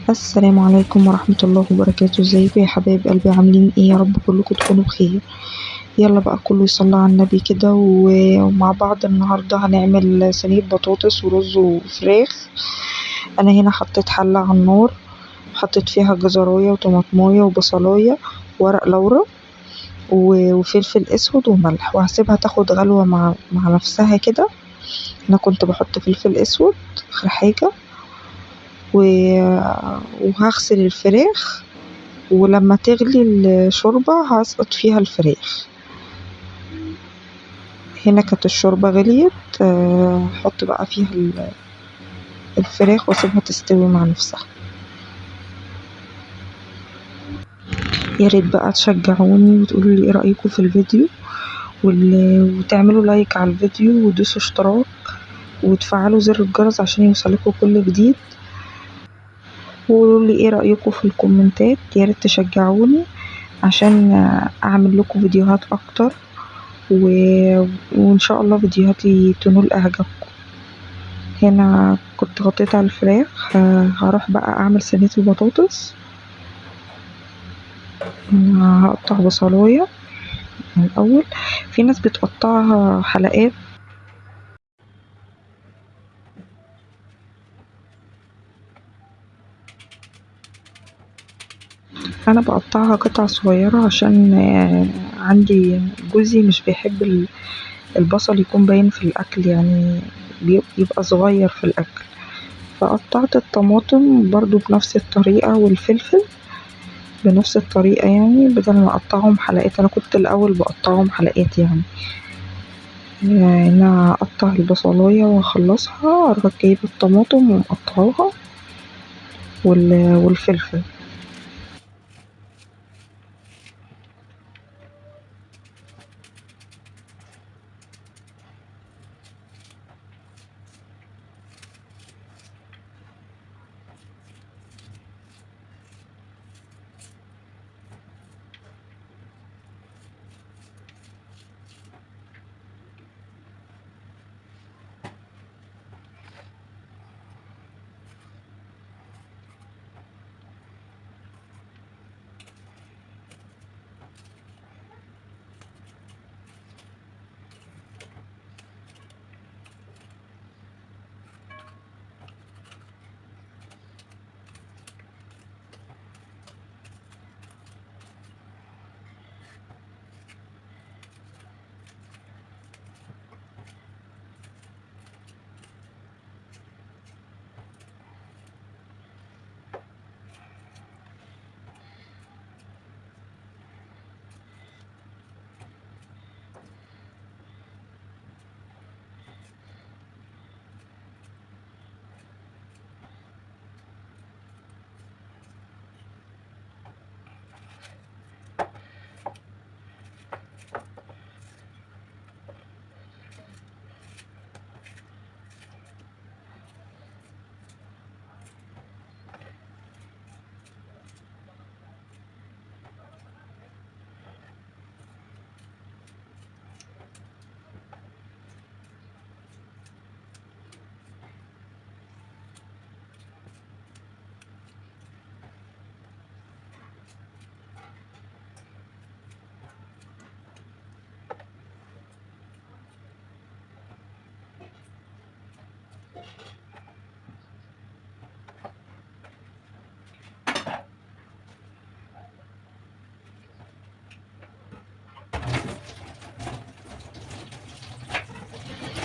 السلام عليكم ورحمة الله وبركاته. ازيكم يا حبايب قلبي؟ عاملين ايه؟ يا رب كلكم تكونوا بخير. يلا بقى كله يصلي على النبي كده، ومع بعض النهاردة هنعمل صينية بطاطس ورز وفراخ. انا هنا حطيت حلة على النار، حطيت فيها جزراية وطماطماية وبصلاية وورق لورا وفلفل اسود وملح، وهسيبها تاخد غلوة مع نفسها كده. انا كنت بحط فلفل اسود اخر حاجة، وهغسل الفراخ، ولما تغلي الشوربة هسقط فيها الفراخ. هنا كانت الشوربة غليت، هحط بقى فيها الفراخ واسيبها تستوي مع نفسها. يا ريت بقى تشجعوني وتقولوا لي ايه رأيكم في الفيديو، وتعملوا لايك على الفيديو وتدوسوا اشتراك وتفعلوا زر الجرس عشان يوصلكوا كل جديد، وقولوا لي ايه رأيكم في الكومنتات. يا ريت تشجعوني عشان اعمل لكم فيديوهات اكتر، وان شاء الله فيديوهاتي تنول اعجابكم. هنا كنت غطيت على الفراخ، هروح بقى اعمل صينية البطاطس. هقطع بصلاية الاول، في ناس بتقطعها حلقات، انا بقطعها قطع صغيرة عشان عندي جوزي مش بيحب البصل يكون باين في الاكل، يعني بيبقى صغير في الاكل. فقطعت الطماطم برضو بنفس الطريقة والفلفل بنفس الطريقة، يعني بدل ما اقطعهم حلقات، انا كنت الاول بقطعهم حلقات. انا هقطع البصلاية واخلصها، اروح جايبه الطماطم ومقطعاها والفلفل.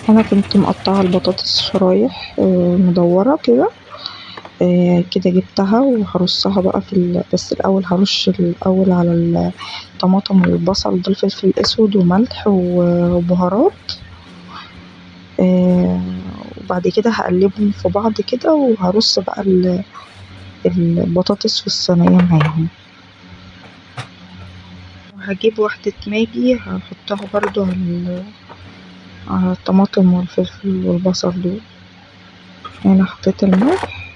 انا كنت مقطعه البطاطس شرايح مدوره كده، كده جبتها وهرصها بقى في بس الاول هرش الاول على الطماطم والبصل ده الفلفل الاسود وملح وبهارات، وبعد كده هقلبهم في بعض كده وهرص بقى البطاطس في الصينيه معاهم. وهجيب واحده ماجي هحطها برضو على الطماطم والفلفل والبصل دول. هنا حطيت الملح،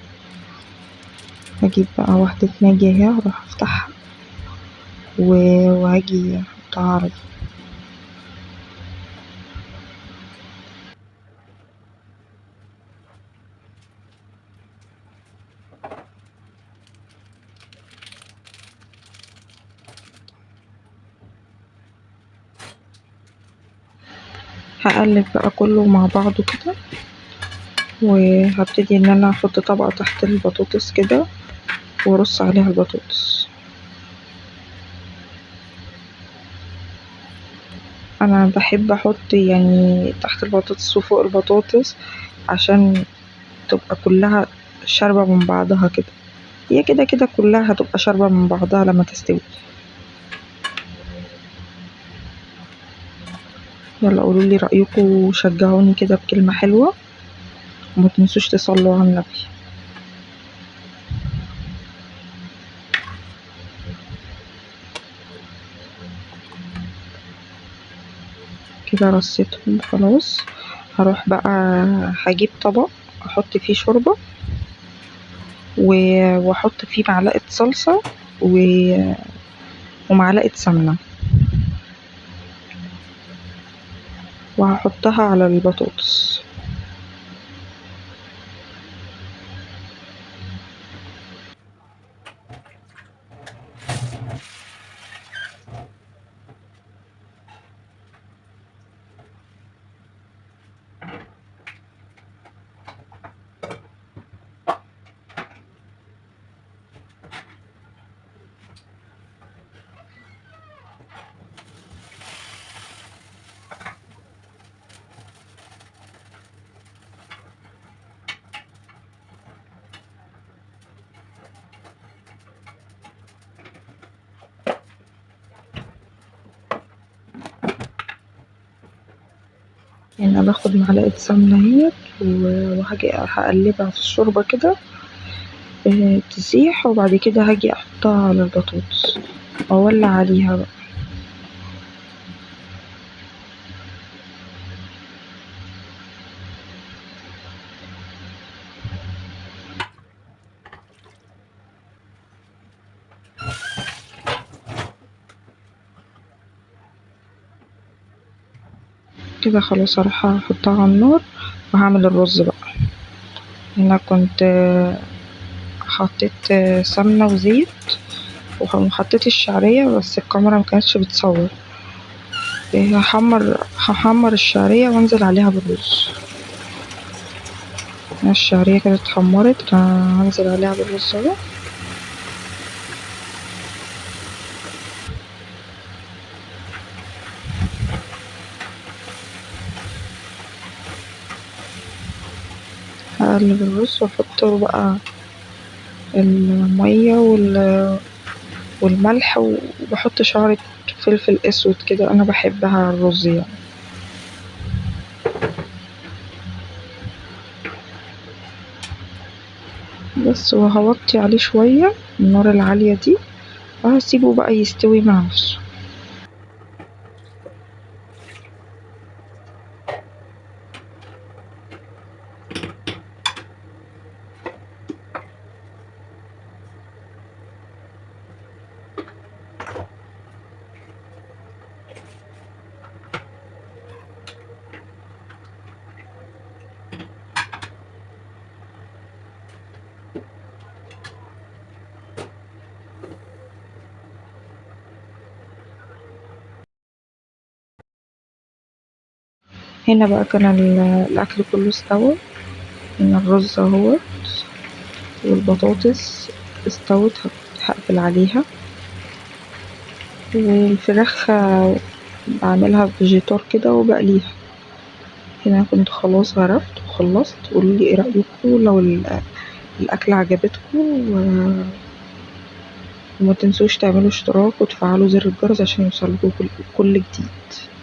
هجيب بقى واحدة ماجي اهي هروح افتحها وهاجي احطها على هقلب بقى كله مع بعضه كده، وهبتدي ان انا احط طبقة تحت البطاطس كده وارص عليها البطاطس. انا بحب احط يعني تحت البطاطس وفوق البطاطس عشان تبقى كلها شاربة من بعضها كده، هي كده كده كلها هتبقى شاربة من بعضها لما تستوي. يلا قولولي رأيكم وشجعوني كده بكلمة حلوة، وما تنسوش تصلوا على النبي. كده رصيتهم خلاص. هروح بقى هجيب طبق احط فيه شوربة واحط فيه معلقة صلصة ومعلقة سمنة، وهحطها على البطاطس. انا باخد معلقة سمنة اهيت وهاجي هقلبها في الشوربة كده، تسيح، وبعد كده هاجي احطها على البطاطس واولع عليها بقى. كده خلاص هروح احطها على النار وهعمل الرز بقى. هنا كنت حطيت سمنة وزيت وحطيت الشعرية، بس الكاميرا ما كانتش بتصور. هحمر الشعرية وانزل عليها بالرز. الشعرية كانت اتحمرت، هنزل عليها بالرز اهو. هقلب الرز واحط له بقى المية والملح، وبحط شعرة فلفل اسود كده، انا بحبها على الرز. بس، وهوطي عليه شوية النار العالية دي وهسيبه بقى يستوي مع نفسه. هنا بقى كان الأكل كله استوى، هنا الرز اهوت والبطاطس استوت، هقفل عليها. والفراخ بعملها فيجيتار كده وبقليها. هنا كنت خلاص غرفت وخلصت. قولولي ايه رأيكم لو الأكلة عجبتكم، وما تنسوش تعملوا اشتراك وتفعلوا زر الجرس عشان يوصلكوا كل جديد.